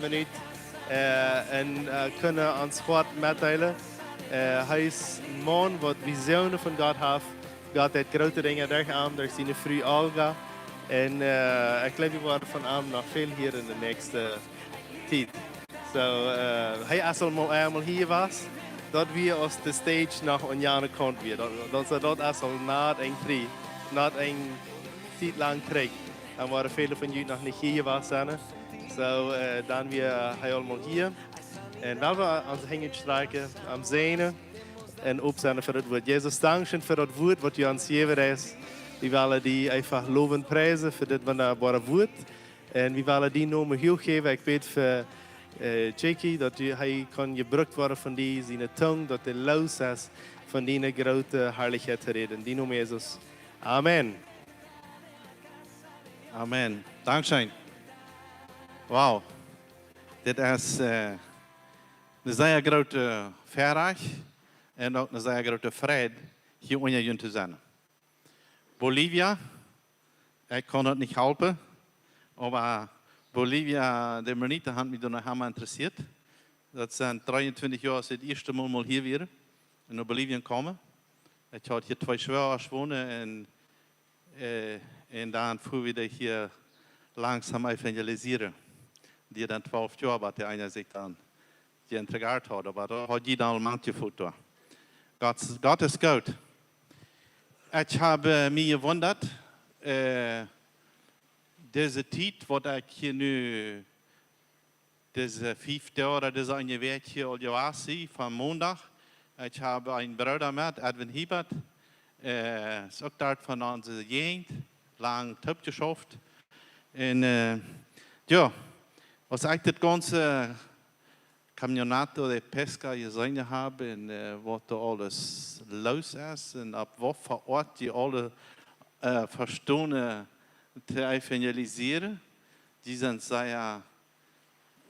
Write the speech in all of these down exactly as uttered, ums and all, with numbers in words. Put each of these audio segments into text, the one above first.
Minut, äh, un, äh, kjennen ons Hoat metdeelen. Äh, hee es een Maun, waut Visionen von Gott haft. Gott deed groote Dinja derch am, derch siene Fru Olga. Un, äh, ekj jleew, wie woaren von am noch väl hieren en de näakjste Tiet. So, äh, hee es aul mol eemol hia jewast. Daut wia aus de stage noch aun jane Kaunt wia. Daut, daut, daut es aul no een Kjrieech, no eene Tiet lang trigj. Dan woaren väle von junt noch nich hia jewast sennen. So, äh, dan wia hee aul mol hia. Un well wie onse Henj utstrakjen, am säajnen un opp sennen fa daut Wuat. Jesus, dankscheen fa daut Wuat, waut du ons jejäft hast. Wie wellen die eefach lowen, priesen fa dit wundaboare Wuat. Un wie wellen dienen Nomen huach jäwen. Ekj bäd fa, äh, Jakey, daut du, hee kaun jebrukt woaren von die, siene Tung, daut dee loos es, von diene groote Harlichkjeit to räden. Dienen Nomen, Jesus. Amen. Amen. Dankscheen. Wow. Dit es, äh, eene sea groote Väarajcht un uk eene sea groote Freid, hia unja junt to sennen. Bolivia, ekj kaun daut nich halpen, oba Bolivia, de Mennoniten haben mie doa noch emma interessieet. Daut sent dreeuntwintich Joa, daut ekj daut ieeschte Mol, mol hia wia, no Bolivien jekomen. Ekj haud hia twee Schwoagra wonen un, äh, un dan fua wie dee hia langsom evangelisieren. Dee dan twalf Joa, waut de eena sikj dan hia entregado haud, oba doa haud jie dan aul mank jefoten. Gott, Gott es goot. Ekj hab, äh, mie jewundat, äh, dise Tiet, waut ekj hia nu, dise fief Doag, dise eene Wäakj hia aul jewast sie, von Mondach. Ekj hab eenen Brooda met, Edwin Hiebert, äh, es uk doa von onse Jäajent, lang toop jeschauft. Un, äh, jo, aus ekj dit gaunze Campeonato de Pesca jeseenen hab un, äh, waut doa aules loos es un opp waut fa Oat dee aule, äh, vestonen to evangelisieren, dee sent sea,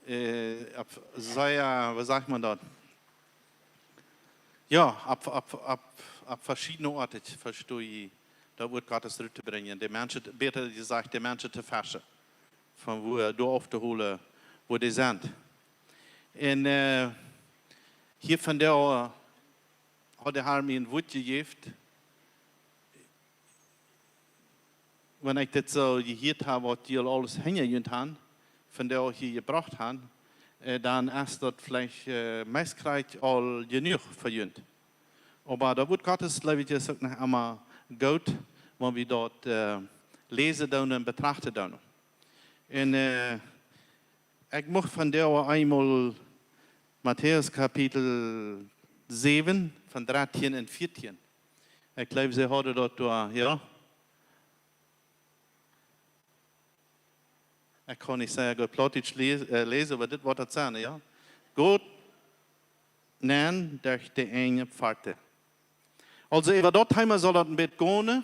äh, opp sea, woo sajcht maun daut? Jo, opp, opp, opp, opp veschiedne Oaten vestoo jie daut Wuat Gottes rut to brinjen, de Menschen, bäta jesajcht, de Menschen to feschen, von wua doa auftoholen, wua dee sent. Un, äh, hia vondoag haud de Har mie een Wuat jejäft, wan ekj dit soo jehieet hab, waut dee aul aules hinja junt han, vondoag hia jebrocht han, äh, dan es daut veleicht, äh, meist krakjt aul jenuach fa junt. Oba daut Wuat Gottes, jleew ekj, es uk noch emma goot, wan wie daut, äh, läsen doonen un betrachten doonen. Un, äh, ekj mucht vondoag eemol Matäus Kapitel säwen, von dartieen un vieetieen. Ekj jleew, see hauden daut doa, jo. Ekj kaun nich sea goot Plautdietsch läs-, äh, läsen, oba dit woat daut sennen, jo. Gott nenn derch de enje Poat. Aulsoo, äwa daut Thema saul daut een bät gonen.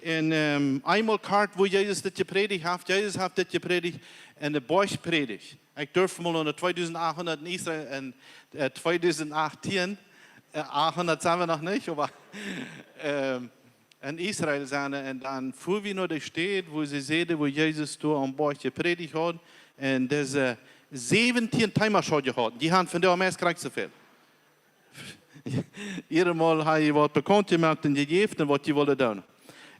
Un, ähm, eemol kort, woo Jesus dit jeprädicht haft. Jesus haft dit jeprädicht enne Boajchprädicht. Ekj durf mol aun de tweedusentachthundat en Israel en, äh, tweedusentachtieen, äh, achthundat sent wie noch nich, oba, ähm, en Israel sennen, un dan fua wie no de Städ, wua see säden, wua Jesus doa aum Boajch jeprädicht haud, un dise säwentieen Teemasch haud jehaut. Dee han vondoag meist krakjt soo väl. Jiedatmol haft hee waut bekaunt jemoakt un jejäft un waut dee wullen doonen.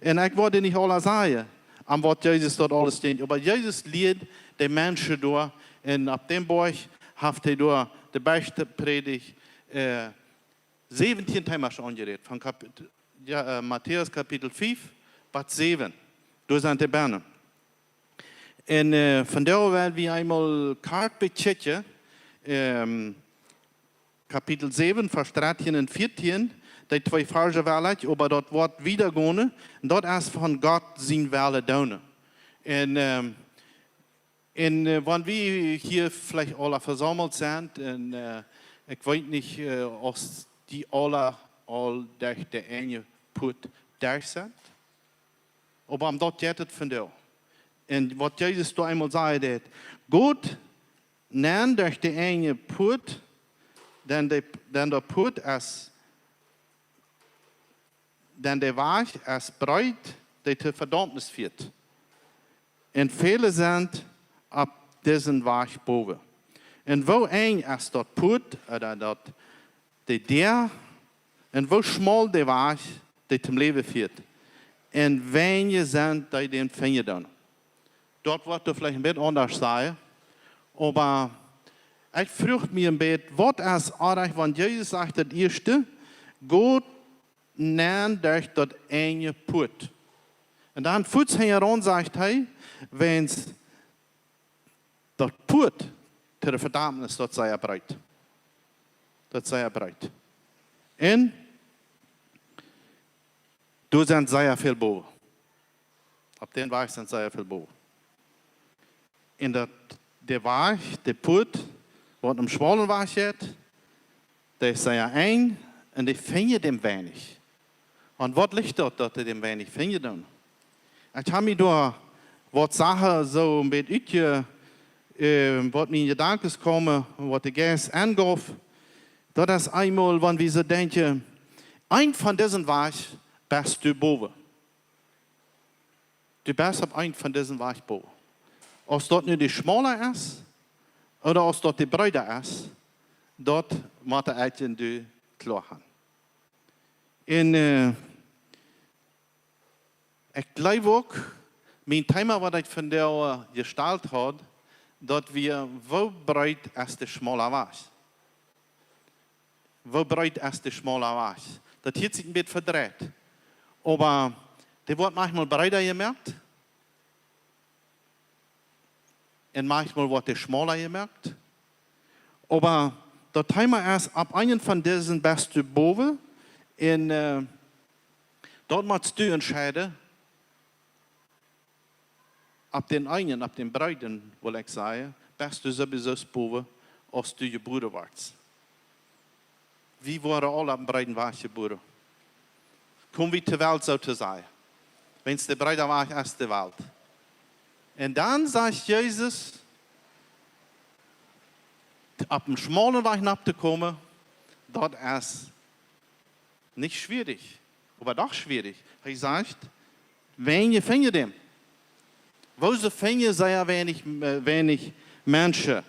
Un ekj woa nich aules sajen, aun waut Jesus doa aules deed. Oba Jesus lieed de Menschen doa, un opp dän Boajch haft hee doa de Boajchprädicht, äh, säwentieen Teemasch aunjerät, von Kap-, jo, äh, Matäus Kapitel fief bat säwen. Doa sent dee bennen. Un, äh, vondoag well wie eemol kort bekjikjen, ähm, Kapitel säwen, Varsch dartieen un vieetieen, dee twee Varsch well ekj, oba daut woat wieda gonen, un daut es von Gott sien Wellen doonen. Un, ähm, Un, äh, wan wie hia veleicht aula vesaumelt sent, un, äh, ekj weet nich, äh, aus dee aula aul derch de enje Poat derch sent, oba om daut jeit et vondoag. Un waut Jesus doa eemol säd, daut: Gott nenn derch de enje Poat, dan de, dan de Poat es dan de Wajch es breet, dee to Vedaumnis fieet. Un väle sent opp disen Wajch bowen. Un woo enj es daut Puat, ooda daut, de Däa, un woo schmaul de Wajch, dee toom Läwen fieet. Un weinje sent, dee dän finjen doonen. Daut woat veleicht een bät aundasch sennen, oba ekj fruach mie een bät, waut es oajch, wan Jesus sajcht daut ieeschte, Gott nenn derch daut enje Puat. Un dan fuaz hinjaraun sajcht hee, wiels daut Puat to de Vedaumnis, daut es sea breet. Daut es sea breet. Un doa sent sea väl bowen. Opp dän Wajch sent sea väl bowen. Un daut, de Wajch, de Puat, waut em schmaulen Wajch jeit, dee es sea enj un dee finjen dän weinich. Un waut licht daut, daut dee dän weinich finjen doonen? Ekj hab mie doa waut Sachen soo een bät utje, äh, waut mie enn Jedanken kjeemen, waut de Jeist aunjeef. Daut es eemol, wan wie soo denkjen, eent von dise Wajch best du bowen. Du best opp eent von dise Wajch bowen. Auf daut nu de schmaule es, ooda auf daut de breede es, daut mott ekj un du kloa haben. Un, äh, ekj jleew uk, mien Thema, waut ekj vondoag, äh, jestalt haud, daut wia, woo breet es de schmaule Wajch? Woo breet es de schmaule Wajch? Daut hieet sikj een bät vedreit. Oba dee woat maunchmol breeda jemoakt. Un maunchmol woat dee schmaula jemoakt. Oba daut Thema es, opp eenen von dise best du bowen. Un, äh, daut motst du entscheiden, opp dän eenen, opp dän breeden, well ekj sajen, best du sowieso bowen, aus du jebuaren woascht. Wie woaren aule opp dän breeden Wajch jebuaren. Komen wie to Welt, soo to sajen. Wiels de breede Wajch es de Welt. Un dan sajcht Jesus, opp dän schmaulen Wajch nopp to komen, daut es nich schwierich, oba doch schwierich. Hee sajcht, weinje finjen dän. Woo see finjen, sea weinich, äh, weinich Menschen.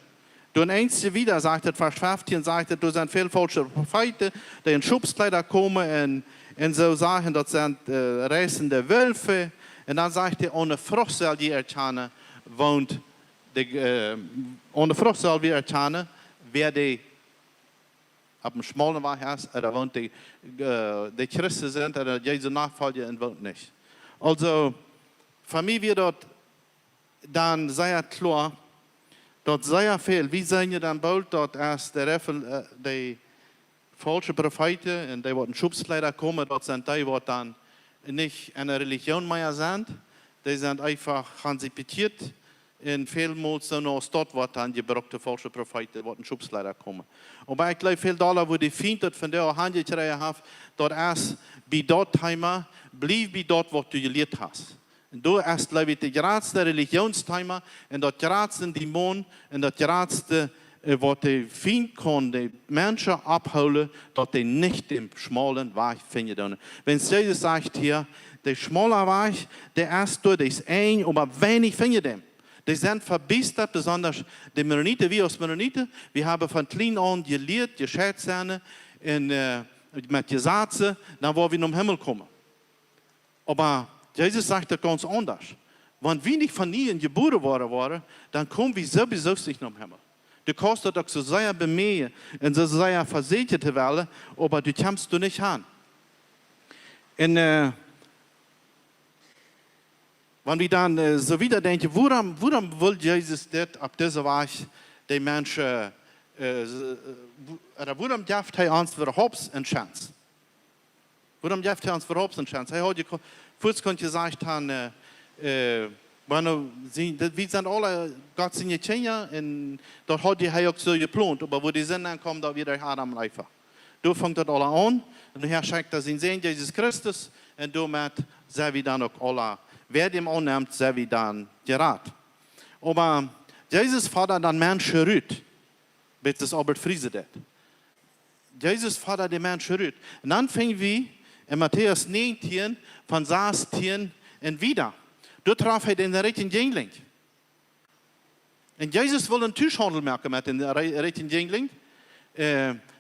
Doa eenje wieda sajcht et, Varsch feftieen sajcht et, doa sent väl faulsche Profeeten, dee en Schopskjleeda komen un, un soo sajen, daut sent, äh, reitzende Wölfe. Un dan sajcht hee, aun de Frucht sell jie erkjanen, woont de, äh, aun de Frucht sell wie erkjanen, wäa dee opp dän schmaulen Wajch es, ooda woont dee, äh, dee Christen sent, ooda Jesus Nofolja un woont nich. Aulsoo, fa mie wia daut dan sea kloa, daut sea väl, wie seenen je dan boolt, daut es de Refel-, äh, dee faulsche Profeeten un dee waut en Schopskjleeda komen, daut sent dee waut dan nich enne Religion mea sent, dee sent eefach, han sikj bekjieet, un välmols soo aus daut woat dan jebrukt, de faulsche Profeeten, waut en Schopskjleeda komen. Oba ekj jleew väl dolla, woo de Fient daut vondoag aunjekjräajen haft, daut es bie daut Thema, bliew bie daut, waut du jelieet hast. Un daut es, jleew ekj, daut jratste Religionsthema un daut jratste Dämon un daut jratste, äh, waut de Fient kaun de Menschen aufhoolen, daut dee nich dän schmaulen Wajch finjen doonen. Wiels Jesus sajcht hia, de schmaule Wajch, dee es doa, dee es enj, oba weinich finjen dän. Dee sent vebiestat, besonda de Mennoniten, wie aus Mennoniten, wie haben von kjlien aun jelieet, jescheit sennen un, äh, met Jesazen, dan woa wie nom Himmel komen. Oba Jesus sajcht daut gaunz aundasch. Wan wie nich von nieem jebuaren woaren, woaren, dan komen wie sowieso nich nom Himmel. Du kaust daut uk soo sea bemieejen un soo sea vesäkjen to wellen, oba du kjemst doa nich han. Un, äh, wan wie dan, äh, soo wieda denkjen, wuarom, wuarom well Jesus dit opp dise Wies de Menschen, äh, s-, äh, wu-, ooda wuarom jeft hee ons äwahaupt eene Chance? Wuarom jeft hee ons äwahaupt eene Chance? Hee haud je ko-, fuaz kunt jesajcht haben, äh, äh, bueno, see, daut, wie sent aule Gott siene Kjinja un daut haud hee uk soo jeplont, oba woo de Sind aunkjeem, daut wia Adam un Eva. Doa funk daut aula aun. Un hee schekjt sienen Sän Jesus Christus un doamet sent wie dan uk aula, wäa dän aunnemt, sent wie dan jerat. Oba Jesus foddat dan Menschen rut, bat daut Albert Friesen deed. Jesus foddat de Menschen rut. Un dan finj wie en Matäus näajentieen von sastieen un wieda. Doa trof hee dän rikjen Jinjling. Un Jesus wull een Tuschhaundel moaken met dän rikjen Jinjling.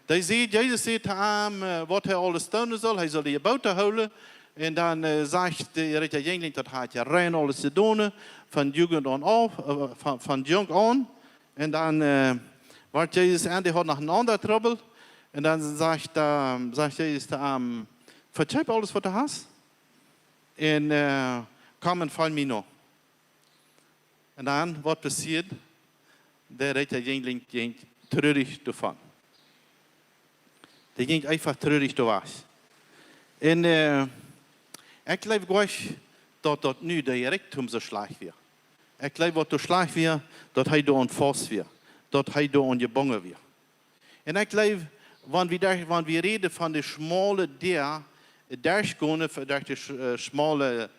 Dee säd, Jesus säd to am, waut hee aules doonen sull. Hee sull de Jebooten hoolen. Un dan sajcht de rikja Jinjling, daut haud hee rein aules jedonen, von Jugent aun auf, von, von junk aun. Un dan wort Jesus en, dee haud noch een aundren Trubbel. Un dan sajcht, sajcht Jesus to am: Vekjeep aules, waut du hast, un komm un folj mie no. Un dan, waut passieed? De rikja Jinjling jinkj trurich doavon. Dee jinkj eefach trurich doa wajch. Un ekj jleew goanich, daut daut nu de Rikjdom soo schlajcht wia. Ekj jleew, waut doa schlajcht wia, daut hee doa aun faust wia, daut hee doa aun jebungen wia. Un ekj jleew, wan wie, wan wie räden von de schmale Däa, derchgonen, derch de schmale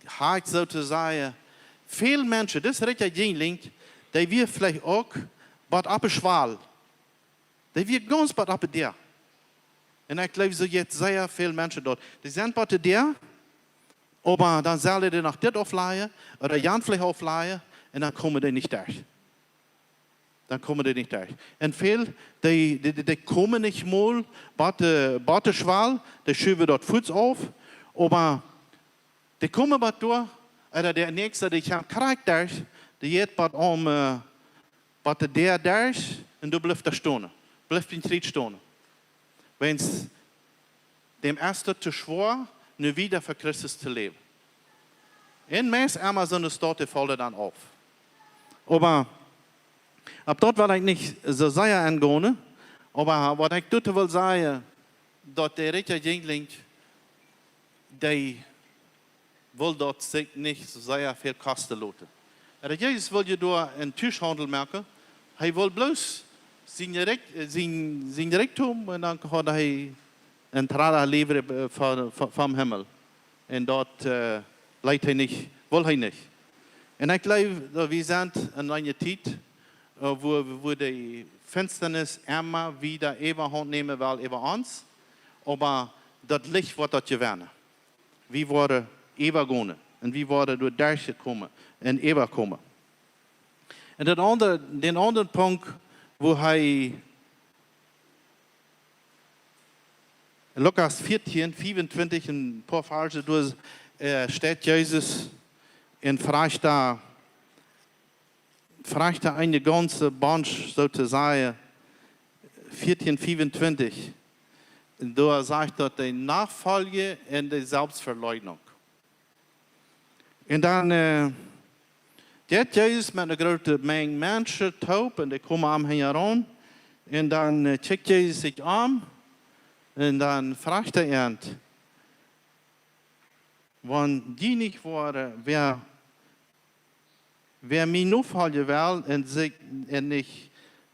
Hakj, soo to sajen, väl Menschen, dis rikja Jinjling, dee wia veleicht uk bot oppe Schwal. Dee wia gaunz bot oppe Däa. Un ekj jleew, soo jeit sea väl Menschen doa. Dee sent bot de Däa, oba dan sellen dee noch dit auflajen, ooda jan veleicht auflajen, un dan komen dee nich derch. Dan komen dee nich derch. Un väl, dee, dee, dee komen nich mol bot de, bot de Schwal, dee schuwen daut fuaz auf, oba dee komen bot doa, ooda de näakjsta, dee kjemt krakjt derch, dee jeit bot om, bot de Däa derch, un doa blift hee stonen, blift een Kjriet stonen. Wiels däm es daut too schwoa, nu wieda fa Christus to läwen. Un meist emma soone Staut, dee faulen dan auf. Oba opp daut well ekj nich soo sea engonen, oba waut ekj doatoo well sajen, daut de rikja Jinjling, dee wull daut sikj nich soo sea väl kosten loten. Un Jesus wull je doa een Tuschhaundel moaken. Hee wull bloos sien Rikj-, sien, sien Rikjdom, un dan haud hee entrada libre vom Himmel. Un daut leet hee nich, wull hee nich. Un ekj jleew, daut wie sent en eene Tiet, wua, wua de Finsternis emma wieda Äwahaunt nämen well äwa ons, oba daut Licht woat daut jewennen. Wie woaren äwagonen un wie woaren doa derchkomen un äwakomen. Un daut aundre, dän aundren Punkt, wua hee, Lukas vieetieen, fiefuntwintich, een poa Varsch doa, steit Jesus un frajcht doa, frajcht doa eene gaunze Bunch, soo to sajen, vieetieen, fiefuntwintich. Un doa sajcht daut de Nofolj un de Selbstverleugnung. Un dan jeit Jesus met eene groote Menj Menschen toop un dee komen am hinjaraun. Un dan kjikjt Jesus sikj om un dan frajcht hee an: Wan jie nich woaren, wäa, wäa mie nofoljen well un sikj, un nich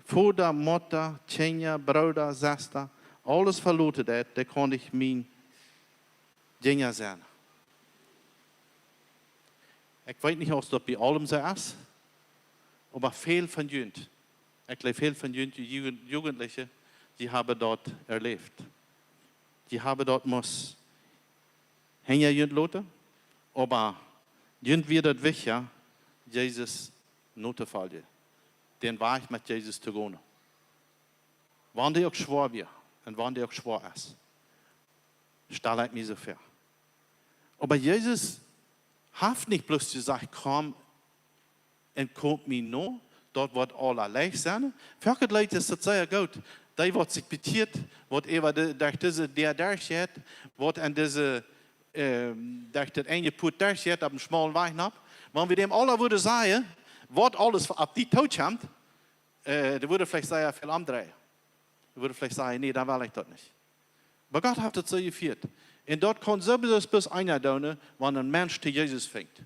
Voda, Mutta, Kjinja, Brooda, Sesta, aules veloten deit, dee kaun nich mien Jinja sennen. Ekj weet nich, aus daut bie aulem soo es, oba väl von junt, ekj jleew, väl von junt, jie Jugentliche, jie haben daut erläft. Jie haben daut must hinja junt loten, oba junt wia daut wichtja, Jesus notofoljen, dän Wajch met Jesus to gonen. Wan dee uk schwoa wia un wan dee uk schwoa es, stal ekj mie soo väa. Oba Jesus haft nich bloos jesajcht: Komm un komm mie no, daut woat aula leicht sennen. Fa daut Leet es daut sea goot. Dee, waut sikj bekjieet, waut äwa de, derch dise Däa derchjeit, waut en dise, derch daut eene Puat derchjeit, opp een schmaulen Wajch nopp. Wan wie däm aula wudden sajen, waut aules opp die tookjemt, dee wudden veleicht sea väl omdreien. Dee wudden veleicht sajen: Nä, dan well ekj daut nich. Oba Gott haft daut soo jefieet. Un daut kaun sowieso bloos eena doonen, wan een Mensch to Jesus finjt.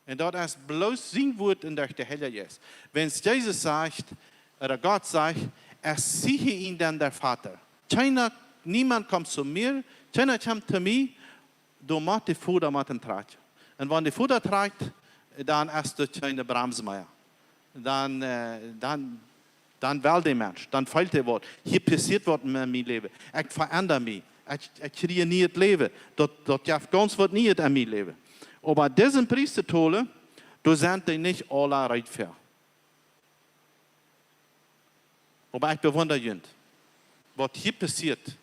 Un daut es bloos sien Wuat un derch dän Heiljen Jeist. Wan Jesus sajcht, ooda Gott sajcht: Es ziehe ihn denn der Vater. Kjeena, niemand kommt zu mir, kjeena kjemt to mie, doa mott de Voda met am trakjen. Un wan de Voda trakjt, dan es doa kjeene Brems mea. Dan, dan, dan well de Mensch, dan feelt hee waut. Hia passieet waut en mien Läwen. Ekj veenja mie. Ekj, ekj kjrie nieet Läwen. Daut, daut jeft gaunz waut Nieet en mien Läwen. Oba disen Pries to tolen, doa sent dee nich aula reed fa. Oba ekj bewunda junt, waut hia passieet.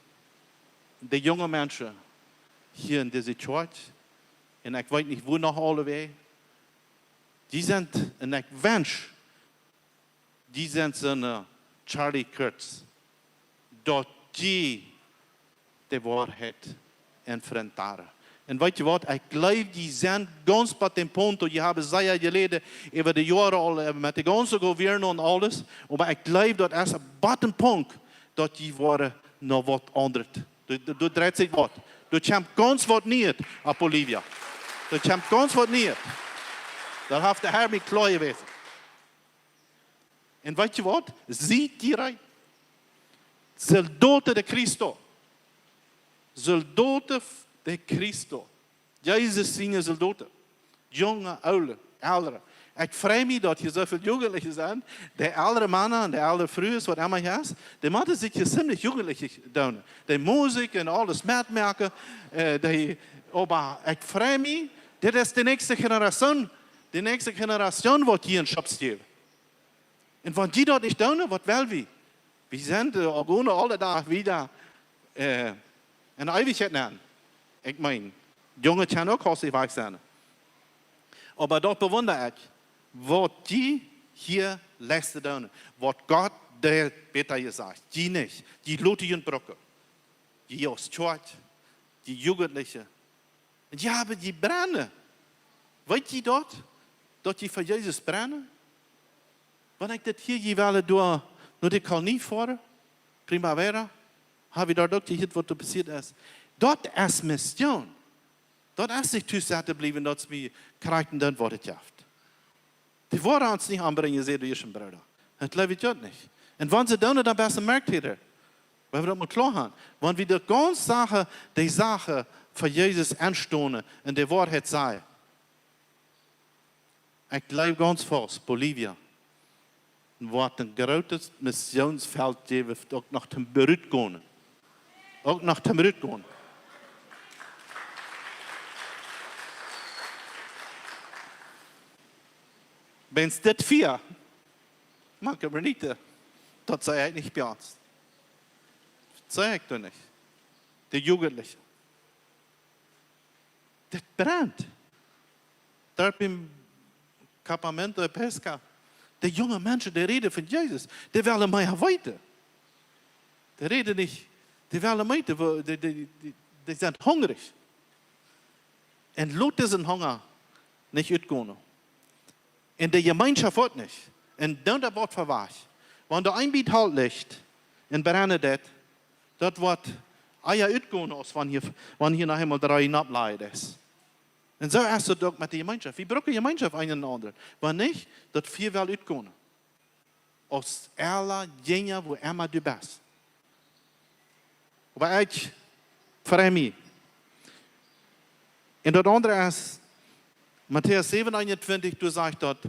De junge Menschen hia en dise Church, un ekj weet nich wua noch aulewäajen, dee sent, un ekj wensch, dee sent soone Charlie Kirks, daut dee de Woarheit enfrentaren. Un weet jie waut, ekj jleew, dee sent gaunz bie däm Punkt, dee haben sea jeläden äwa de Joaren aul, äwa met de gaunze Gobierno un aules, oba ekj jleew, daut es bie däm Punkt, daut dee woaren no waut aundret. Doa, doa, doa dreit sikj waut. Doa kjemt gaunz waut Nieet opp Bolivia. Doa kjemt gaunz waut Nieet. Daut haft de Herr mie kloa jewäsen. Un weet jie waut? Siet jie reed. Soldaten de Christo. Soldaten de Christo. Jesus siene Soldaten. Junge, oole, elre. Ekj frei mie, daut hia soo väl Jugendliche sent. De elre Mana un de elre Frues, waut emma hia es, dee motten sikj hia ziemlich jugendlich doonen. De Musikj un aules metmoaken. Äh, dee, oba ekj frei mie, dit es de näakjste Generation. De näakjste Generation woat hia een Schub jäwen. Un wan dee daut nich doonen, waut well wie? Wie sent, äh, uk onen aule Dach wieda, äh, en Eewichkjeit nenn. Ekj meen, Junge kjennen uk haustich wajch sennen. Oba daut bewunda ekj, waut dee hia leisten doonen. Waut Gott deed, bäta jesajcht. Dee nich. Dee loten junt brucken. Dee aus Church, dee Jugendliche, un dee haben, dee brennen. Weet jie daut? Daut dee fa Jesus brennen? Wan ekj dit hia jewellen doa no de Kolonie foaren, Primavera, hab ekj doa uk jehieet, waut doa passieet es. Daut es Mission. Daut es nich tus sitten bliewen, daut see mie krakjt doonen, waut ekj haft. Dee woaren ons nich ombrinjen, säd de ieeschte Brooda. Daut jleew ekj uk nich. Un wan see doonen, dan best du merkt hia. Wie haben daut mol kloa haben. Wan wie de gaunze Sache, de Sache fa Jesus enstonen un de Woarheit sajen. Ekj jleew gaunz faust, Bolivia woat een grootet Missionsfeld jäwen, uk noch toom rutgonen. Uk noch toom rutgonen. Wan dit vea, mank Mennoniten, daut saj ekj nich bie ons. Daut saj ekj doa nich. De Jugendliche. Dit brent. Doa biem Campamento de Pesca. De junge Menschen, dee räden von Jesus. Dee wellen mea weeten. Dee räden nich, dee wellen weeten, woo, dee, dee, dee, dee sent hungrich. Un lot disen Hunga nich utgonen. Un de Jemeenschoft woat nich. Un dan daut woat vewajcht. Wan doa een bät Holt licht un brennen deit, daut woat ea utgonen, aus wan hia, wan hia noch eemol dree nopp lajen es. Un soo es daut uk met de Jemeenschoft. Wie brucken Jemeenschoft eent un aundret. Wan nich, daut Fia well utgonen. Aus aule Dinja, wua emma du best. Oba ekj frei mie. Un daut aundre es, Matäus säwen eenuntwintich, doa sajcht daut: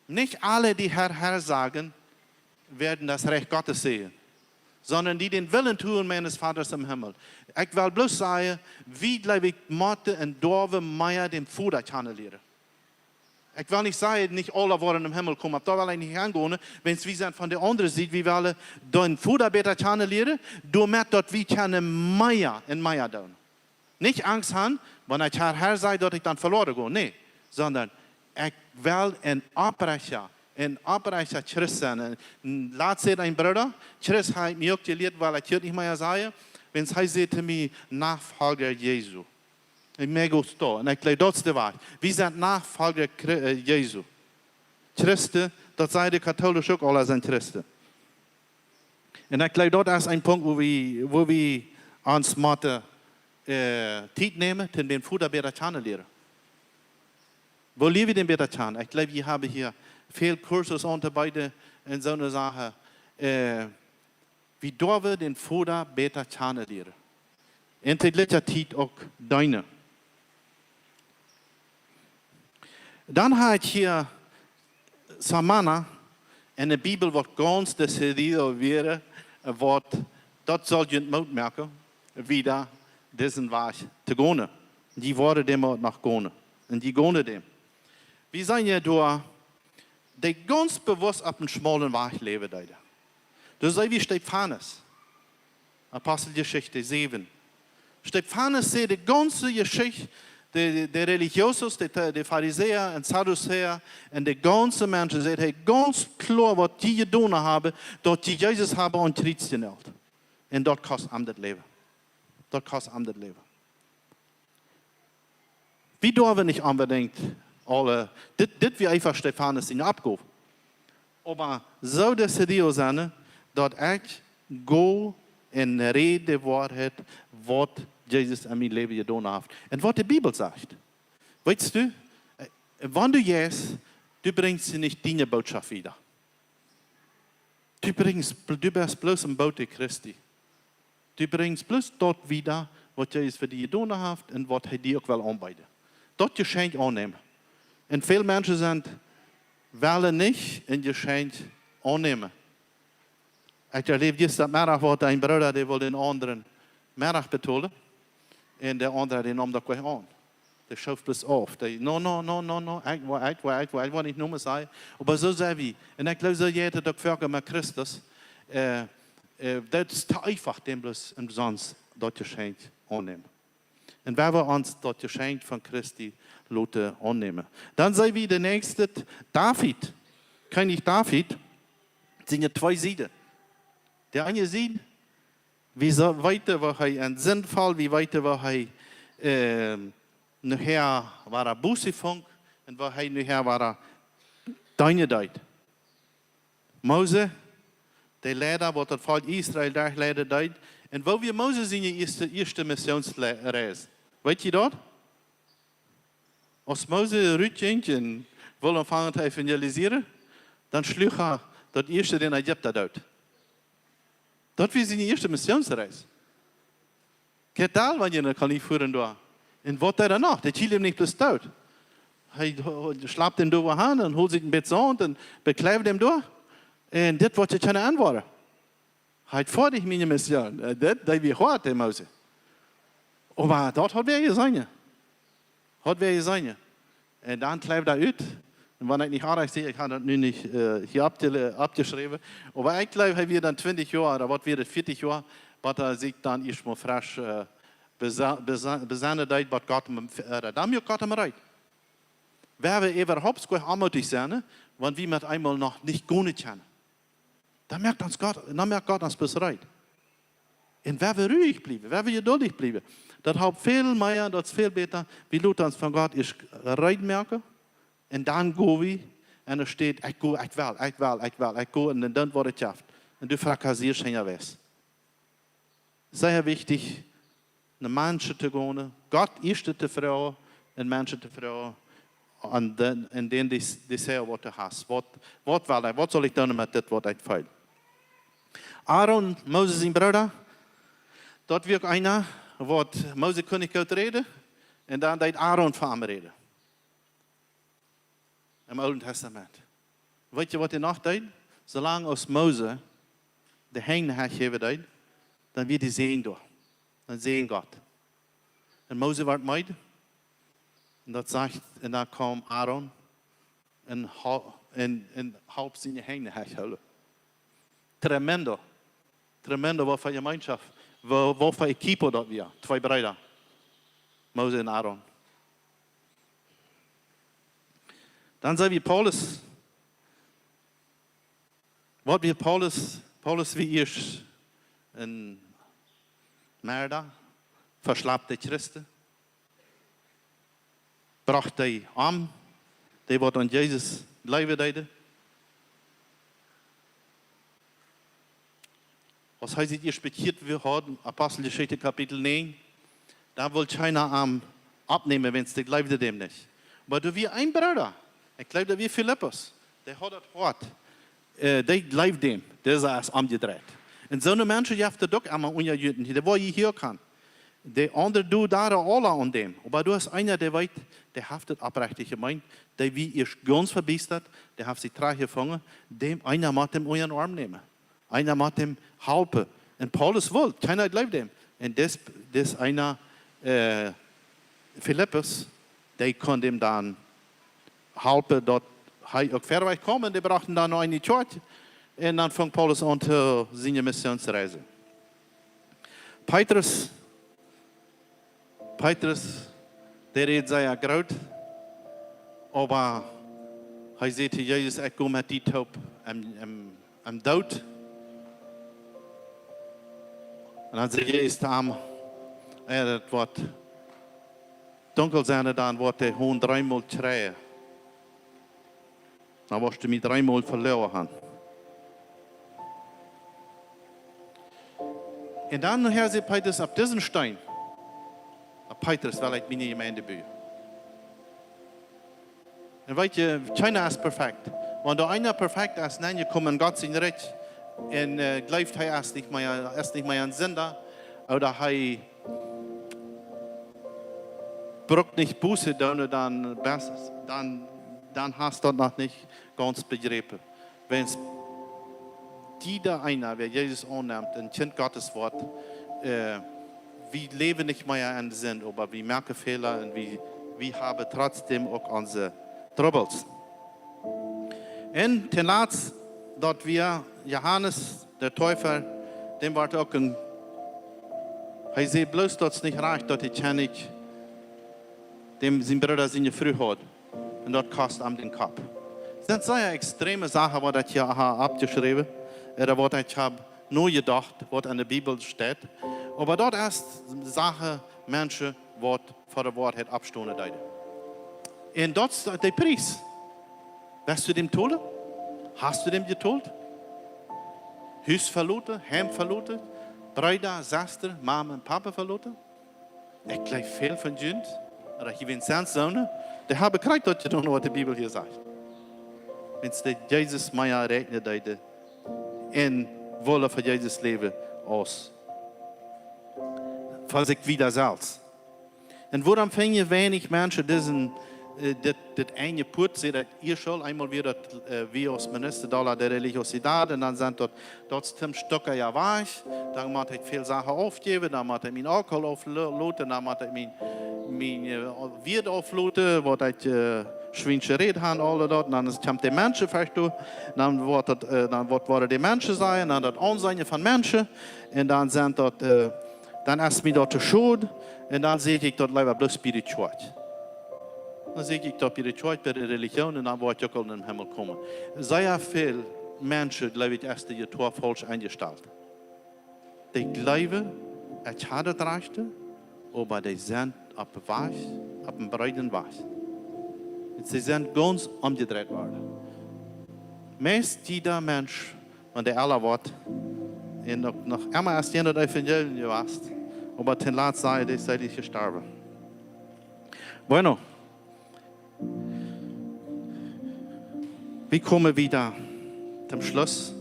"Nicht alle, die Herr, Herr sagen, werden das Reich Gottes sehen, sondern die den Willen tun meines Vaters im Himmel." Ekj well bloos sajen, wie, jleew ekj, motten un doawen mea dän Voda kjanen lieren. Ekj well nich sajen, nich aule woaren em Himmel komen, oba doa well ekj nich aungonen, wan wie sent von de aundre Sied, wie wellen dän Voda bäta kjanen lieren, doamet daut wie kjennen mea un mea doonen. Nich Angst haben, wan ekj Herr, Herr saj, daut ekj dan veloaren go. Nä, sonda ekj well een oprajchta, een oprajchta Christ sennen. Un latst säd een Brooda, Christ, hab ekj mie uk jelieet, wiels ekj hia nich mea saj, wan hee säd to mie: "Nachfolger Jesu." Ekj moak uk daut. Un ekj jleew, daut es de Wajch. Wie sent Nachfolger Chri-, äh, Jesu. Christen, daut sent de Kautoolische uk, aule sent Christen. Un ekj jleew, daut es een Punkt, wua wie, wua wie ons motten, äh, Tiet nämen, om dän Voda bäta kjanen lieren. Woo lieren wie dän bäta kjanen? Ekj jleew, wie haben hia väl Kursen auntobeeden un soone Sachen. Äh, wie doawen dän Voda bäta kjanen lieren. Un to jlikje Tiet uk deenen. Dan hab ekj hia Samana en de Bibel, waut gaunz decidido wia, waut daut saul junt Moot moaken, wieda disen Wajch to gonen. Dee woaren dän Moot noch gonen. Un dee gonen dän. Wie sent je doa, dee gaunz bewusst opp een schmaulen Wajch läwen deeden. Doa see wie Stefanus. Aposteljeschicht säwen. Stefanus säd de gaunze Jeschicht, de, de Religiosos, de, de Farisäa un Saduzäa un de gaunze Menschen, säd hee gaunz kloa, waut dee jedonen haben, daut dee Jesus haben aum Kjriez jenäajelt. Un daut kost am daut Läwen. Daut kost am daut Läwen. Wie doaren nich onbedinjt aule, dit, dit wia eefach Stefanus siene Oppgow. Oba soo daut see die sennen, daut ekj go un räd de Woarheit, waut Jesus en mien Läwen jedonen haft. Un waut de Bibel sajcht. Weetst du, äh, wan du jeist, du brinjst nich diene Bootschoft wieda. Du brinjst, du best bloos een Boot Christi. Du brinjst bloos daut wieda, waut Jesus fa die jedonen haft un waut hee die uk well aunbeeden. Daut Jeschenkj aunnämen. Un väl Menschen sent, wellen nich een Jeschenkj aunnämen. Ekj erläwd jistren Meddach, wia een Brooda, dee wull dän aundren Meddach betolen. Un de aundra, dee neem daut nich aun. Dee schoof bloos auf. Dee, no, no, no, no, no, ekj woa, ekj woa, ekj woa, ekj woa nich no mie sajen. Oba soo sent wie. Un ekj jleew, soo jeit daut uk fa ons met Christus. Äh, äh, daut es too eefach, dän bloos omsonst daut Jeschenkj aunnämen. Un wan wie ons daut Jeschenkj von Christi loten aunnämen. Dan sent wie de näakjste, David. Kjennich David, siene twee Sieden. De eene Sied, wie soo weeten, woo hee enn Sind foll, wie weeten, woo hee, ähm, nohäa wada Buße funk un woo hee nohäa wada deenen deed. Mose, de Leida, waut daut Volkj Israel doa leiden deed. Un woo wia Mose siene ieeschte, ieeschte Missionsreis? Weet jie daut? Aus Mose rutjinkj un wull aunfangen to evangelisieren, dan schluach hee daut ieeschte dän Ägipta doot. Daut wia siene ieeschte Missionsreis. Kjikj, wan jie no Kolonie fuaren doa. Un waut deed hee noch? Dee kjild am nich bloos doot. Hee ho-, schlapt am doa han un holt sikj een bät Saunt un bekjleeft am doa. Un dit woat je kjennen aunwoaren. Hee haud foadich miene Mission. Äh, dit, daut wia hoat, de Mose. Oba daut haud wäa jeseenen. Haud wäa jeseenen. Un dan kjleeft hee ut. Un wan ekj nich oajch sie, ekj hab daut nu nich, äh, hia oppje-, oppjeschräwen. Oba ekj jleew, hee wia dan twintich Joa, ooda waut wia daut, vieetich Joa, waut hee sikj dan ieescht mol fresch, äh, besa-, besa-, besennen deed, waut Gott am, äh, dan wia Gott am reed. Wie haben äwahaupt goot aunmootich sennen, wan wie met eemol noch nich gonen kjennen. Dan moakt ons Gott, dan moakt Gott ons bloos reed. Un wan wie ruhich bliewen, wan wie jeduldich bliewen, daut halpt väl mea, daut es väl bäta, wie loten ons von Gott ieescht reed moaken, un dan go wie, un doa steit, ekj go, ekj well, ekj well, ekj well, ekj go, un dan woat et jeschauft. Un du frakassieescht hinjawäajes. Sea wichtich, no Menschen to gonen, Gott ieescht to froagen un Menschen to froagen, aun dän, aun dän dee, dee sajen, waut du hast. Waut, waut well ekj, waut saul ekj doonen met dit, waut ekj feel? Aaron, Mose sien Brooda, daut wia uk eena, waut Mose kunn nich goot räden, un dan deed Aaron fa am räden. Em Oolen Testament. Weet jie, waut hee noch deed? Soo lang aus Mose de Henj häajäwen deed, dan wia de Säajen doa. Dan säajend Gott. Un Mose wort meed. Un daut sajcht, un dan kjeem Aaron un hol-, un, un holp siene Henj häajhoolen. Tremendo. Tremendo, waut fa Jemeenschoft, waut, waut fa equipo daut wia. Twee Breeda. Mose un Aaron. Dan sent wie Paulus. Waut wia Paulus? Paulus wia ieescht een Merda, veschlapt de Christen. Brocht dee om, dee waut aun Jesus jleewen deeden. Aus hee sikj ieescht bekjieet haud, Aposteljeschicht Kapitel näajen, dan wull kjeena am oppnämen, wiels dee jleewden däm nich. Oba doa wia een Brooda, ekj jleew, daut wia Filippus, dee haud daut Hoat, äh, dee jleewd däm, dee es omjedreit. Un soone Menschen jeft et uk emma unja junt, dee woa jie hia kjennen. De aundre, dee deeden aule aun däm. Oba doa es eena, dee weet, dee haft et oprechtich jemeent, dee wia ieescht gaunz vebiestat, dee haft sikj trigjjefungen, däm, eena mott däm unja dän Oarm nämen. Eena mott däm halpen. Un Paulus wull, kjeena jleewd däm. Un dis, dis eena, äh, Filippus, dee kunn däm dan halpen, daut hee uk wieda kjeem. Un dee brochten dan no eene Kjoakj. Un dan funk Paulus aun to siene Missionsreis. Petrus, Petrus, dee räd sea groot, oba hee säd to Jesus: "Ekj go met die toop em, em, em Doot." Un dan säd Jesus to am: "Ea daut woat dunkel sennen, dan woat de Hon dreemol kjreien. Dan woascht du mie dreemol veloaren haben." Un dan nohäa säd Petrus: "Opp disen Steen, opp Petrus well ekj miene Jemeent buen." Un weet jie, kjeena es perfekt. Wan doa eena perfekt es, dan jie komen en Gott sien Rikj un, äh, jleeft, hee es nich mea, es nich mea een Sinda, ooda hee brukt nich Buße doonen, dan, best, dan, dan hast daut noch nich gaunz bejräpen. Wan jieda eena, wäa Jesus aunnemt, een Kjint Gottes woat, äh, wie läwen nich mea en Sind, oba wie moaken Fäla un wie, wie haben trotzdäm uk onse Trubbels. Un toom latst, daut wia Johanes de Deepa, däm wort uk een, hee säd bloos, daut es nich rajcht, daut de Kjennich däm sien Brooda siene Fru haud. Un daut kost am dän Kopp. Daut sent sea extreme Sachen, waut ekj hia hab oppjeschräwen, ooda waut ekj hab nojedocht, waut en de Bibel steit. Oba daut es Sachen, Menschen, waut fa de Woarheit oppstonen deeden. Un daut es de Pries. Woascht du däm tolen? Hast du däm jetolt? Hus veloten, Heim veloten, Breeda, Sesta, Mama un Papa veloten? Ekj jleew, väl von junt, ooda hia wan sent soone, dee haben krakjt daut jedonen, waut de Bibel hia sajcht. Wan see Jesus mea räakjnen deeden un wullen fa Jesus läwen aus fa sikj wieda selfst. Un wuarom finjen weinich Menschen disen, äh, dit, dit eene Poat, säd ekj ea aul eemol wia daut, äh, wie aus Minister de la de Religiosidad, un dan sent daut, daut es toom Stekja wajch, dan mott ekj väl Sachen aufjäwen, dan mott ekj mien Alkohol aufloten, dan mott ekj mien, mien, äh, Wieed aufloten, waut ekj, äh, schwiensche Räd hab, aul daut, un dan es, kjemt de Menschen veleicht doa, dan woat daut, äh, dan woat, woaren de Menschen seenen, dan daut Aunseenen von Menschen, un dan sent daut, äh, dan es mie daut to schod, un dan säkj ekj daut leewa bloos bie de Kjoakj. Dan säkj ekj daut bie de Kjoakj, bie de Religion, un dan woa ekj uk aul em Himmel komen. Sea väl Menschen, jleew ekj, es de Jedocht faulsch enjestalt. Dee jleewen, ekj hab daut Rajchte, oba dee sent opp Wajch, opp een breeden Wajch. See sent gaunz omjedreit worden. Meist jieda Mensch, wan dee ella woat, un uk noch emma es hia daut Evangelium jewast, oba toom latst es hee, dee es seelisch jestorwen. Bueno, wie komen wieda toom Schluss.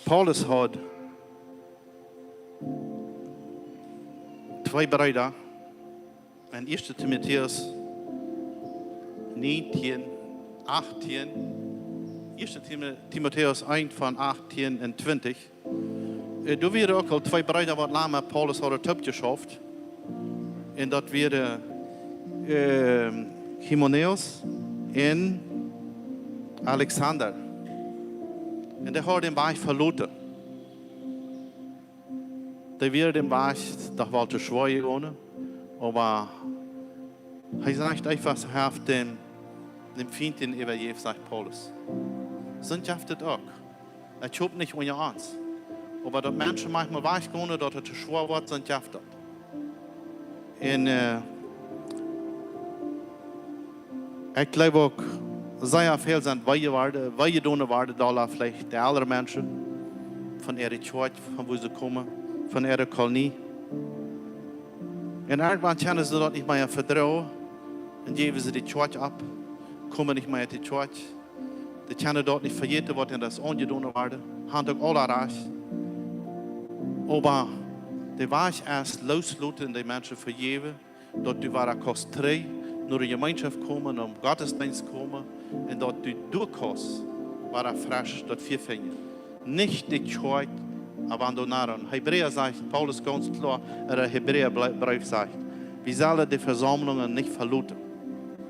Paulus haud twee Breeda en ieeschte Timotäus näajentieen, achtieen, ieeschte Timo-, Timotäus eent von achtieen un twintich. Äh, doa wieren uk aul twee Breeda, waut lang met Paulus hauden toopjeschauft. Un daut wieren, ähm, Hymenäus un Alexander. Un dee hauden dän Wajch veloten. Dee wieren dän Wajch doch woll to schwoa jegonen, oba hee sajcht eefach, hee haft dän, dän Fient äwajäft, sajcht Paulus. Soont jeft et uk. Ekj hop nich unja ons. Oba daut Menschen maunchmol wajchgonen, daut et to schwoa woat, soont jeft et. Un, äh, ekj jleew uk, sea väl sent wee jeworden, wee jedonen worden, dolla veleicht de ellre Menschen, von äare Kjoakj, von wua see komen, von äare Kolonie. Un irjentwan kjennen see daut nich mea vedroagen un jäwen see de Kjoakj opp, komen nich mea en de Kjoakj. Dee kjennen daut nich vejäten, waut an daut aunjedonen worden, haben uk aula rajcht. Oba de Wajch es, loosloten un de Menschen vejäwen, daut du wada kaust trigj no de Jemeenschoft komen, no Gottesdeenst komen, un daut du doa kaust wada fresch daut Fia finjen. Nich de Kjoakj abandonar. Hebräa sajcht, Paulus gaunz kloa, en de Hebräabreef sajcht, wie sellen de Vesaumlungen nich veloten.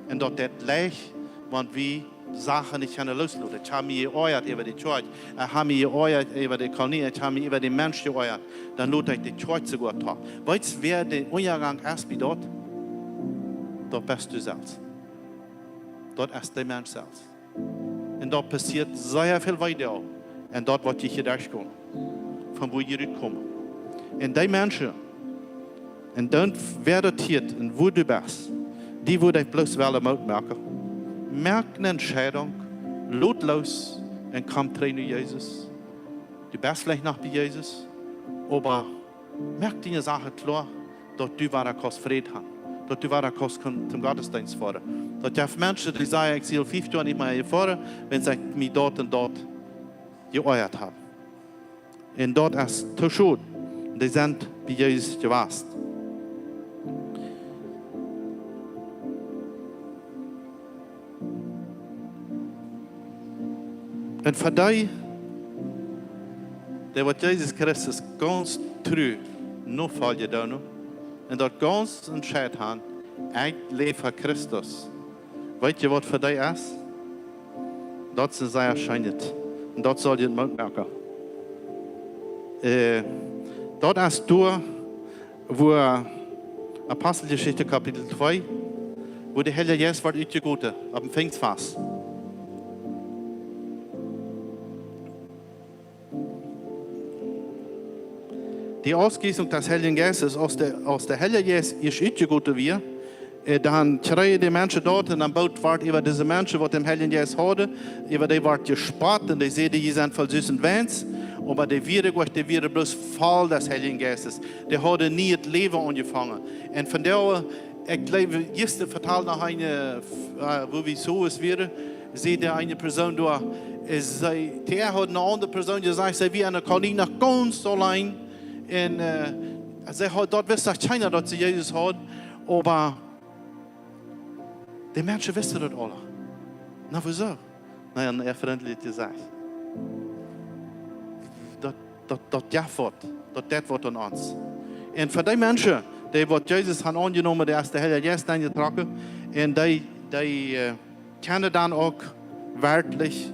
Un daut deit leicht, wan wie Sachen nich kjennen loosloten. Ekj hab mie jeoajat äwa de Kjoakj. Ekj hab mie jeoajat äwa de Kolonie. Ekj hab mie äwa dän Mensch jeoajat. Dan lot ekj de Kjoakj soogoa too. Weetst, wäa de Unjagank es bie daut? Daut best du selfst. Daut es de Mensch selfst. Un daut passieet sea väl wieda. Un daut woat die hia derchkomen. Von wua jie rutkomen. Un dee Menschen, un dan wäa daut hieet un wua du best, dee wudd ekj bloos wellen Moot moaken. Moak eene Entscheidunk, lot loos un komm trigj no Jesus. Du best veleicht noch bie Jesus, oba moak die eene Sach kloa, daut du wada kaust Fräd haben, daut du wada kaust toom, toom Gottesdeenst foaren. Daut jeft Menschen, dee sajen: "Ekj sie aul fiew Joa nich mea jefoaren, wiels ekj mie daut un daut jeoajat hab." Un daut es too schod. Dee sent bie Jesus jewast. Un fa dee, dee waut Jesus Christus gaunz tru nofoljen doonen, un daut gaunz entscheit haben: "Ekj läw fa Christus." Weetst du, waut fa dee es? Daut es sea scheen. Un daut saul die Moot moaken. Äh, daut es doa, wua Aposteljeschicht Kapitel twee, wua de Heilje Jeist woat utjegoten opp een Pingstfast. Die Ausgießung des Heiligen Geistes, aus de, aus de Heilje Jeist es utjegoten wia, äh, dan kjrieejen de Menschen doa, un dan boolt wort äwa dise Menschen, waut dän Heiljen Jeist hauden, äwa dee wort jespott, un dee säden: "Jie sent voll Süßes un Weins", oba dee wieren goanich, dee wieren bloos voll des Heiljen Geistes. Dee hauden nie daut Läwen aunjefongen. Un von doa, ekj jleew, jistren vetald noch eena, äh, wua wie soo wieren, säd doa eene Persoon doa, äh, see, dee haud eene aundre Persoon jesajcht, see wia enne Kolonie noch gaunz auleen. Un, äh, see haud, doa wist noch kjeena, daut see Jesus haud, oba de Menschen wisten daut aula. Na, wuasoo? Na, un hee frintlich jesajcht: "Daut, daut, daut jeft waut, daut deit waut aun ons." Un fa dee Menschen, dee waut Jesus haben aunjenomen, dee es de Heilje Jeist aunjetrocken, un dee, dee, äh, kjennen dan uk werkjlich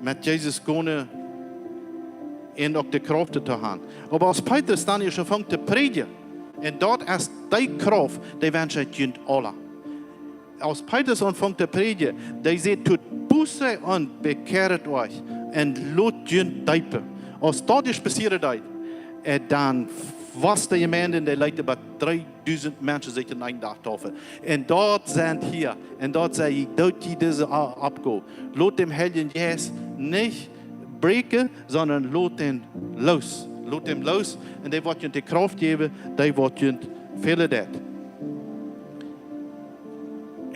met Jesus gonen un uk de Krauft to haben. Oba aus Petrus dan ieescht aunfunk to prädjen, un daut es dee Krauft, dee wensch ekj junt aula. Aus Petrus aunfunk to prädjen, dee säd: "Tut Buße un bekehret euch un lot junt deepen." Aus daut ieescht passieren deed, äh, dan wia de Jemeent, dee leet bie dreedusent Menschen sikj aun eenen Dach deepen. Un daut sent jie, un daut saj ekj, daut jie dise a-, Oppgow. Lot dän Heiljen Jeist nich bräakjen, sonda lot am loos. Lot am loos, un dee woat junt de Krauft jäwen, dee woat junt fälen deit.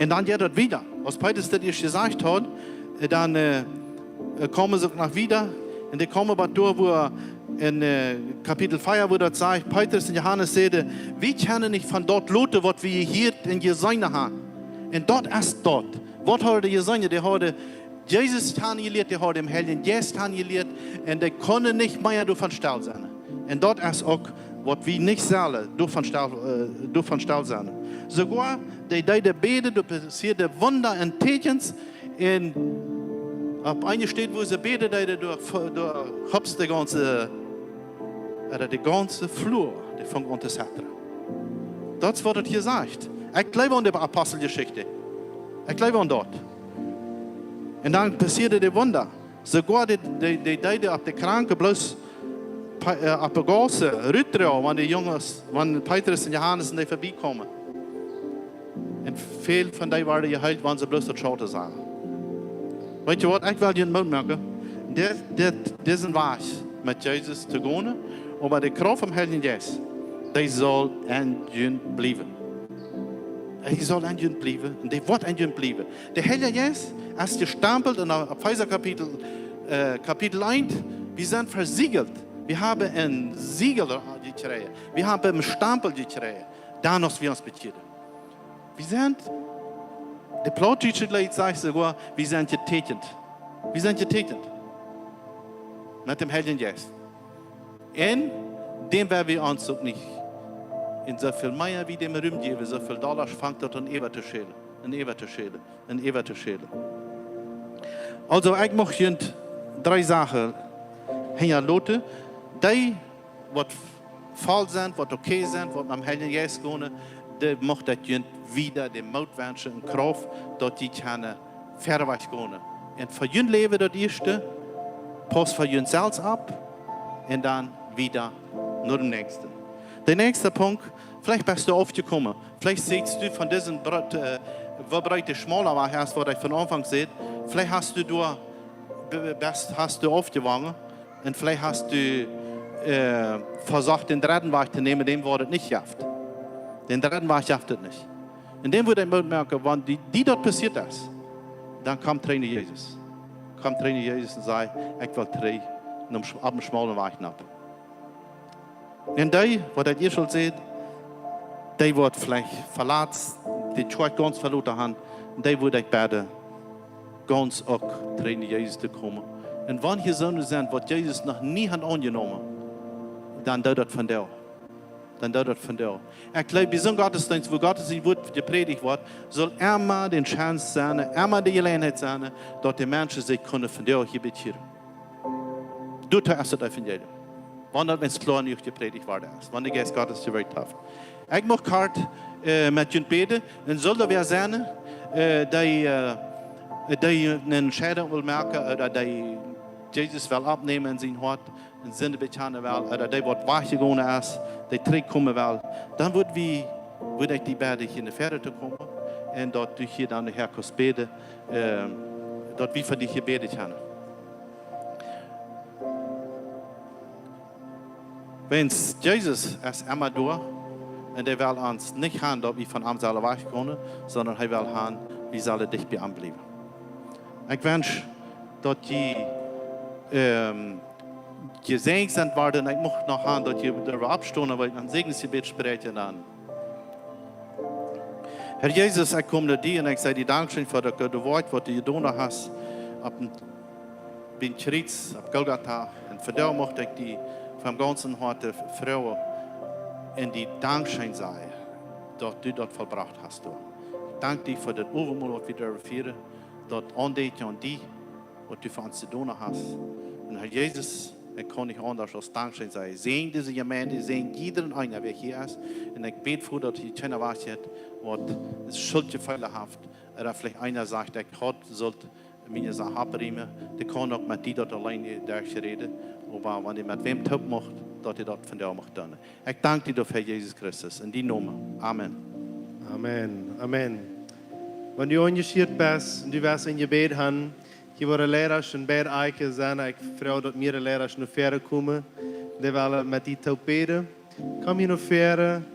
Un dan jeit daut wieda. Aus Petrus daut ieescht jesajcht haud, äh, dan, äh, äh, kjeemen see uk noch wieda. Un dee kjeemen bat doa, wua en, äh, Kapitel vea, wua daut sajcht, Petrus un Johanes säden: "Wie kjennen nich von daut loten, waut wie jehieet un jeseenen haben." Un daut es daut. Waut hauden dee jeseenen? Dee hauden Jesus kjanen jelieet, dee hauden dän Heiljen Jeist kjanen jelieet, un dee kunnen nich mea doavon stell sennen. Un daut es uk, waut wie nich sellen doavon stell, äh, doavon stell sennen. Soogoa dee, dee deeden bäden, doa passieeden Wunda un Tieekjens, un opp eene Städ, wua see bäden deeden, doa, doa hopst de gaunze, äh, de gaunze Flua, dee funk aun to zetren. Daut es, waut daut hia sajcht. Ekj jleew aun de Aposteljeschicht. Ekj jleew aun daut. Un dan passieeden de Wunda. Soogoa dee, dee, dee deeden opp de Kranke bloos Pe-, äh, opp de Gauss rutdroagen, wan de Junges, wan Petrus un Johanes un dee verbie kjeemen. Un väl von dee worden jeheelt, wan see bloos daut Schauten sagen. Weetst du waut, ekj well junt Moot moaken, dit, dit, disen Wajch met Jesus to gonen, oba de Krauft vom Heiljen Jeist, dee saul en junt bliewen. Dee saul en junt bliewen, un dee woat en junt bliewen. De Heilje Jeist es jestampelt en Efeesa Kapitel, äh, Kapitel eent: "Wie sent vesiegelt." Wie haben een Siegel jekjräajen. Wie haben een Stampel jekjräajen. Dan, aus wie ons bekjieren. Wie sent, de plautdietsche Leet sajcht soogoa, wie sent jetieekjent. Wie sent jetieekjent. Met dän Heiljen Jeist. Un däm woa wie ons uk nich en soo väl mea wie däm Rum jäwen, soo väl dolla fangt daut aun äwa to schälen. un äwa to schälen, un äwa to schälen. Aulsoo, ekj mucht junt dree Sachen hinjaloten. Dee, waut voll sent, waut okay sent, waut nom Heiljen Jeist gonen, dee mucht ekj junt wada dän Moot wenschen un Krauft, daut jie kjennen wieda wajch gonen. Un fa jun Läwen daut ieeschte, paust fa junt selfst opp un dan wada no dän näakjsten. De näakjste Punkt, veleicht best du aufjekomen. Veleicht sitst du von disen Brot, äh, woo breet de schmale Wajch es, waut ekj von Aunfank säd. Veleicht hast du doa, be-, best, hast du aufjewangen. Un veleicht hast du, äh, vesocht, dän dredden Wajch to nämen, dän woat et nich jeft. Dän dredden Wajch jeft et nich. Un dän wudd ekj Moot moaken, wan die, die daut passieet es, dan komm trigj no Jesus. Komm trigj no Jesus un saj: "Ekj well trigj opp dän schm-, opp dän schmalen Wajch nopp." Un dee, waut ekj ieescht aul säd, dee woat veleicht veloten, de Kjoakj gaunz veloten haben, dee wudd ekj bäden, gaunz uk trigj no Jesus to komen. Un wan hia soone sent, waut Jesus noch nie haben aunjenomen, dan doo daut vondoag. Dan doo daut vondoag. Ekj jleew, bie soon Gottesdeenst, wua Gott sien Wuat jeprädicht woat, saul emma de Chance sennen, emma de Jeläajenheit sennen, daut de Menschen sikj kjennen vondoag hia bekjieren. Doatoo es daut Evangelium. Wan daut, wan et kloa jenuach jeprädicht worden es, wan de Jeist Gottes jewirkjt haft. Ekj mucht kort, äh, met junt bäden, un saul doa wäa sennen, äh, dee, äh, dee eene Entscheidunk well moaken, ooda dee Jesus well oppnämen en sien Hoat, un Sind bekjanen well, ooda dee waut wajchjegonen es, dee trigjkomen well, dan wudd wie, wudd ekj die bäden, hia no väaren to komen, un daut du hia dan de Herr kaust bäden, äh, daut wie fa die hia bäden kjennen. Wiels Jesus es emma doa, un hee well ons nich haben, daut wie von am sellen wajchgonen, sonda hee well haben, wie sellen dicht bie am bliewen. Ekj wensch, daut jie, ähm, jesäajent sent worden. Ekj mucht noch haben, daut jie doaräwa oppstonen, wiels ekj een Säajensjebäd spräakj dan. Herr Jesus, ekj kom no die un ekj saj die Dankscheen fa daut goode Woakj, waut du jedonen hast opp dän, biem Kjriez, opp Golgata. Un vondoag mucht ekj die von gaunzem Hoaten froagen un die Dankscheen sajen, daut du daut vollbrocht hast, Herr. Ekj dank die fa daut Owentmol, waut wie derwen fieren, daut Aundenkjen aun die, waut du fa ons jedonen hast. Un Herr Jesus, ekj kaun nich aundasch aus Dankscheen sajen. Säajen dise Jemeent, säajen jieda eena, wäa hia es. Un ekj bäd doafäa, daut hia kjeena wajchjeit, waut Schult jefeelt haft. Ooda veleicht eena sajcht: "Ekj haud sult miene Sach oppriemen." Dee kaun uk met die daut auleen derchräden. Oba wan hee met wäm toop mucht, daut hee daut vondoag mucht doonen. Ekj dank die doafäa, Jesus Christus, en dienen Nomen. Amen. Amen. Amen. Wan du aunjeschieet best un du west een Jebäd haben, hia woaren Leidasch en beid Akjen sennen. Ekj froag, daut mea Leidasch no väaren komen. Dee wellen met die toop bäden. Komm hia no väaren.